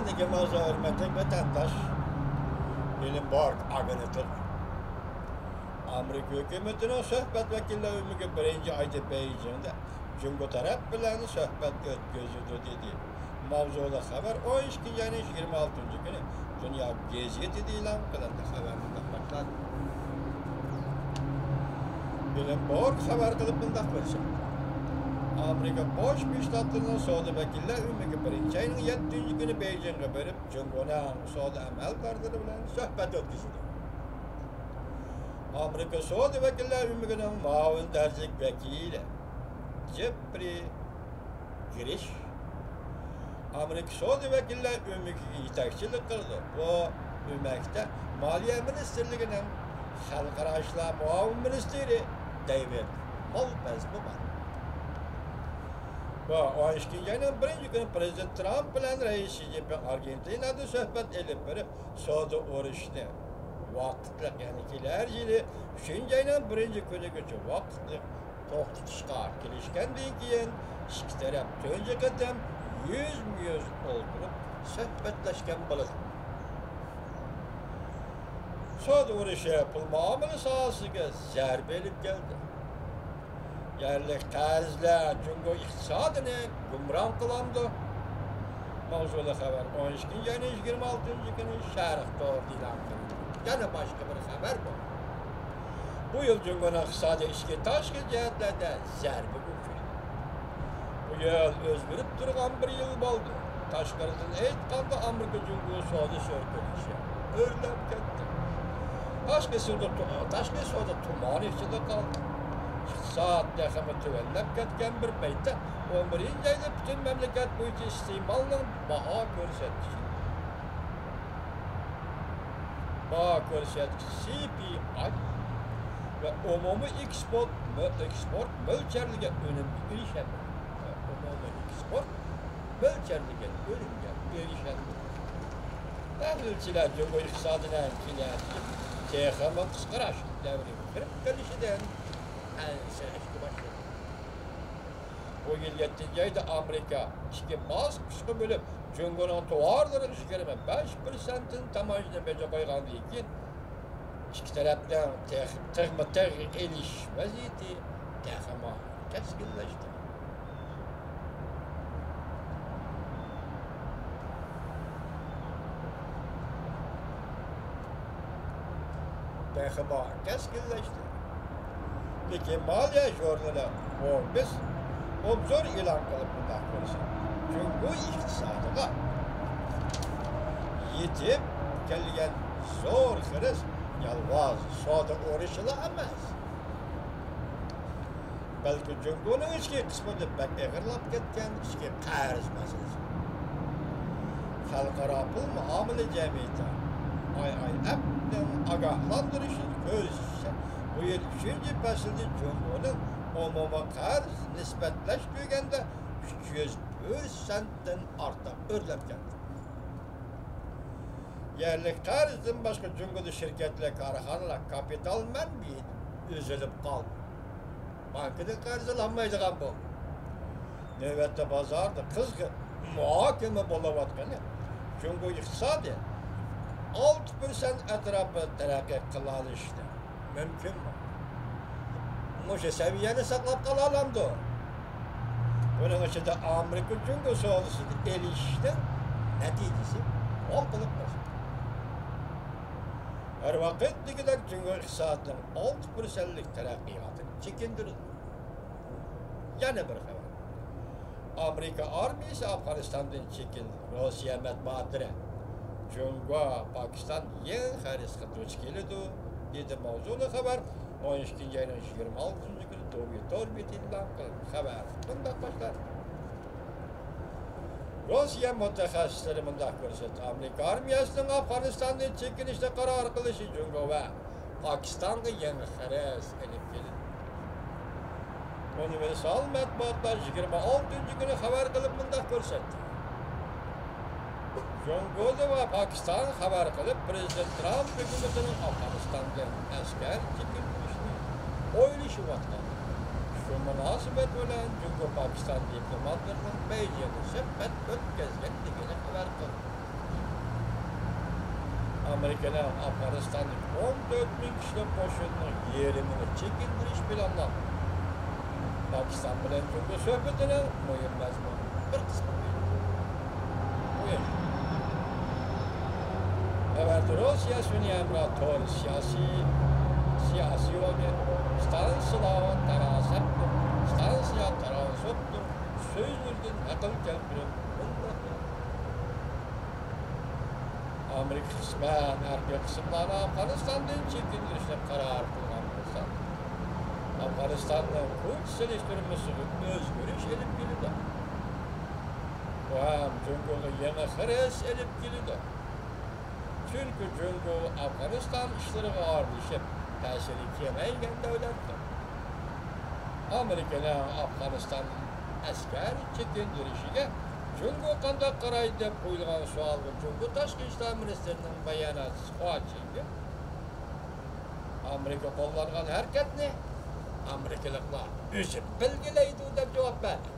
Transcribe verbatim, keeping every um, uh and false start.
لېكىن ماڭا ھۆرمەتلىك ۋەتەنداش، بلومبېرگ ئاگېنتلىقى ئامېرىكا ھۆكۈمىتىنىڭ سۆھبەت ۋەكىللەر ئۆمىكى بىرىنچى ئايدا بېيجىڭدا جۇڭگو تەرەپ بىلەن سۆھبەت ئۆتكۈزىدۇ، دېدى. ماۋزۇلۇق خەۋەر ئون ئىككىنچى ئاينىڭ يىگىرمە ئالتىنچى كۈنى دۇنيا گېزىتىدە ئېلان قىلىندى. خەۋەر مۇنداق باشلاندى. بلومبېرگ خەۋەر قىلىپ مۇنداق كۆرسەتتى. ئامېرىكا قوشما شتاتلىرىنىڭ سودا ۋەكىللەر ئۆمىكى بىرىنچى ئاينىڭ يەتتىنچى كۈنى بېيجىڭغا بېرىپ، جۇڭگونىڭ سودا ئەمەلدارلىرى بىلەن سۆھبەت ئۆتكۈزىدۇ. ئامېرىكا سودا ۋەكىللەر ئۆمىكىنىڭ مۇئاۋىن دەرىجىلىك ۋەكىلى جېفرى گىرىش ئامېرىكا سودا ۋەكىللەر ئۆمىكىگە يېتەكچىلىك قىلىدۇ. بۇ ئۆمەكتە مالىيە مىنىستىرلىكىنىڭ خەلقئارا ئىشلار مۇئاۋىن مىنىستىرى دېۋىد مالپەزمۇ بار. بۇ ئون ئىككىنچى ئاينىڭ بىرىنچى كۈنى پىرېزىدېنت ترامپ بىلەن رەئىس شى جىنپىڭ ئارگېنتىنادا سۆھبەت ئېلىپ بېرىپ، سودا ئۇرۇشىنى ۋاقىتلىق، يەنى كېلەر يىلى ئۈچىنچى ئاينىڭ بىرىنچى كۈنىگىچە ۋاقىتلىق توختىتىشقا كېلىشكەندىن كېيىن، ئىككى تەرەپ تۇنجى قېتىم يۈزمۇ يۈز ئولتۇرۇپ سۆھبەتلەشكەن بولىدۇ. سودا ئۇرۇشى پۇل مۇئامىلە ساھەسىگە زەربە ئېلىپ كەلدى. يەرلىك قەرزلەر جۇڭگو ئىقتىسادىنى گۇمران قىلامدۇ؟ ماۋزۇلۇق خەۋەر ئون ئىككىنچى ئاينىڭ يىگىرمە ئالتىنچى كۈنى شەرق تورىدا ئېلان قىلىندى. يەنە باشقا بىر خەۋەر بۇ. بۇ يىل جۇڭگونىڭ ئىقتىسادى ئىچكى تاشقى جەھەتلەردە زەربىگە ئۇچرىدى. بۇ يىل ئۆزگىرىپ تۇرغان بىر يىل بولدى. تاشقىرىدىن ئېيتقاندا، ئامېرىكا جۇڭگو سودا سۈركىلىشى ئۆرلەپ كەتتى. تاشقى سودا، تاشقى سودا تۇمانى ئىچىدە قالدى. ئىقتىساد تېخىمۇ تۆۋەنلەپ كەتكەن بىر پەيتتە، ئون بىرىنچى ئايدا پۈتۈن مەملىكەت بويىچە ئىستېمالنىڭ باھا كۆرسەتكۈچى، باھا كۆرسەتكۈچى سى پى ئاي ۋە ئومۇمىي ئېكسپورت، ئېكسپورت مۆلچەرلىگەن ئۈنۈمگە ئېرىشەلمىدى. ئومۇمىي ئېكسپورت مۆلچەرلىگەن ئۈنۈمگە ئېرىشەلمىدى. تەھلىلچىلەر جۇڭگو ئىقتىسادىنىڭ كېلەر يىل تېخىمۇ قىسقىراش دەۋرىگە كىرىپ قېلىشىدىن ئەنسىرەشكە باشلىدى. بۇ يىل يەتتىنچى ئايدا ئامېرىكا ئىككى باسقۇچقا بۆلۈپ، جۇڭگونىڭ تاۋارلىرىغا يىگىرمە بەش پىرسەنتتىن تاموژنا بېجى قويغاندىن كېيىن، ئىككى تەرەپنىڭ تېخ-، تىغمۇ تىغ ئېلىشىش ۋەزىيىتى تېخىمۇ كەسكىنلەشتى. تېخىمۇ كەسكىنلەشتى. لېكىن مالىيە ژۇرنىلى فوربس ئوبزور ئېلان قىلىپ مۇنداق كۆرسەتتى: جۇڭگو ئىقتىسادىغا يېتىپ كەلگەن زور خىرىس يالغۇز سودا ئۇرۇشىلا ئەمەس، بەلكى جۇڭگونىڭ ئىچكى قىسمىدا بەك ئېغىرلاپ كەتكەن ئىچكى قەرز مەسىلىسى. خەلقئارا پۇل مۇئامىلە جەمئىيىتى، ئاي ئاي ئېف نىڭ ئاگاھلاندۇرۇشىدا كۆرسىتىشىچە، بۇ يىل ئۈچىنچى پەسىلدە جۇڭگونىڭ ئومۇمىي قەرز نىسبەتلەشتۈرگەندە ئۈچ يۈز پىرسەنتتىن ئارتۇق ئۆرلەپ كەتتى. يەرلىك قەرزدىن باشقا، جۇڭگودا شىركەتلەر، كارخانىلار كاپىتال مەنبىيى ئۈزۈلۈپ قالدى. بانكىدىن قەرز ئالالمايدىغان بولدى. نۆۋەتتە بازاردا قىزغىن مۇھاكىمە بولۇۋاتقىنى، جۇڭگو ئىقتىسادى ئالتە پىرسەنت ئەتراپىدا تەرەققىي قىلالىشىنى مۇمكىنمۇ؟ مۇشۇ سەۋىيەنى ساقلاپ قالالامدۇ؟ بۇنىڭ ئىچىدە ئامېرىكا جۇڭگو سودىسىدا ئېلىشىشنىڭ نەتىجىسى مول بولۇپ قالسۇن. ھەر ۋاقىتتىكىدەك جۇڭگو ئىقتىسادىنىڭ ئالتە پىرسەنتلىك تەرەققىياتىنى چېكىندۈرىدۇ. يەنە بىر خەۋەر. ئامېرىكا ئارمىيىسى ئافغانىستاندىن چېكىندى. روسىيە مەتبۇئاتلىرى جۇڭگو، پاكىستان يېڭى خىرىسقا دۇچ كېلىدۇ، دېدى ماۋزۇلۇق خەۋەر. ئون ئىككىنچى ئاينىڭ يىگىرمە ئالتىنچى كۈنى دوۋي تور بېتى ئېلان قىلغان خەۋەر مۇنداق باشلاندى. روسىيە مۇتەخەسسىسلىرى مۇنداق كۆرسەتتى: ئامېرىكا ئارمىيەسىنىڭ ئافغانىستاندىن چېكىنىشنى قارار قىلىشى جۇڭگو ۋە پاكىستانغا يېڭى خىرىس ئېلىپ كېلىدۇ. ئۇنىۋېرسال مەتبۇئاتلار يىگىرمە ئالتىنچى كۈنى خەۋەر قىلىپ مۇنداق كۆرسەتتى: جۇڭگودىن ۋە پاكىستان خەۋەر قىلىپ، پىرېزىدېنت ترامپ ھۆكۈمىتىنىڭ ئافغانىستاندىن ئەسكەر چېكىندۈرۈشنى ئويلىشىۋاتقان. شۇ مۇناسىۋەت بىلەن جۇڭگو پاكىستان دىپلوماتلىرىنىڭ بېيجىڭدا سۆھبەت ئۆتكۈزگەنلىكىنى خەۋەر قىلدى. ئامېرىكىنىڭ ئافغانىستاندىكى ئون تۆت مىڭ كىشىلىك قوشۇنىنىڭ يېرىمىنى چېكىندۈرۈش پىلانلانغان. پاكىستان بىلەن جۇڭگو سۆھبىتىنىڭ مۇھىم مەزمۇنى بىر قىسمى بۇ. خەۋەردە روسىيە سۈنئىي ھەمراھ تورى سىياسىي، سىياسىي ئورگان، ستانسىلار تاراسەپتۇر، ستانسىيە تاراسوپتۇر، سۆزلىرىدىن نەقىل كەلتۈرۈپ مۇنداق يازغان. ئامېرىكا قىسمەن ھەربىي قىسىملارنى ئافغانىستاندىن چېكىندۈرۈشنى قارار قىلغان بولسا، ئافغانىستاننىڭ كۇچ سېلىشتۇرمىسىغا ئۆزگىرىش ئېلىپ كېلىدۇ. بۇ ھەم جۇڭگوغا يېڭى خىرىس ئېلىپ كېلىدۇ. چۈنكى جۇڭگو ئافغانىستان ئىشلىرىغا ئارىلىشىپ، تەسىرى كېڭەيگەن دۆلەتتۇر. ئامېرىكىنىڭ ئافغانىستان ئەسكەر چېكىندۈرۈشىگە جۇڭگو قانداق قارايدۇ دەپ قويۇلغان سوئالغا جۇڭگو تاشقى ئىشلار مىنىستىرىنىڭ باياناتچىسى خۇا چىڭگې، ئامېرىكا قوللانغان ھەرىكەتنى ئامېرىكىلىقلار ئۆزى بەلگىلەيدۇ، دەپ جاۋاب بەردى.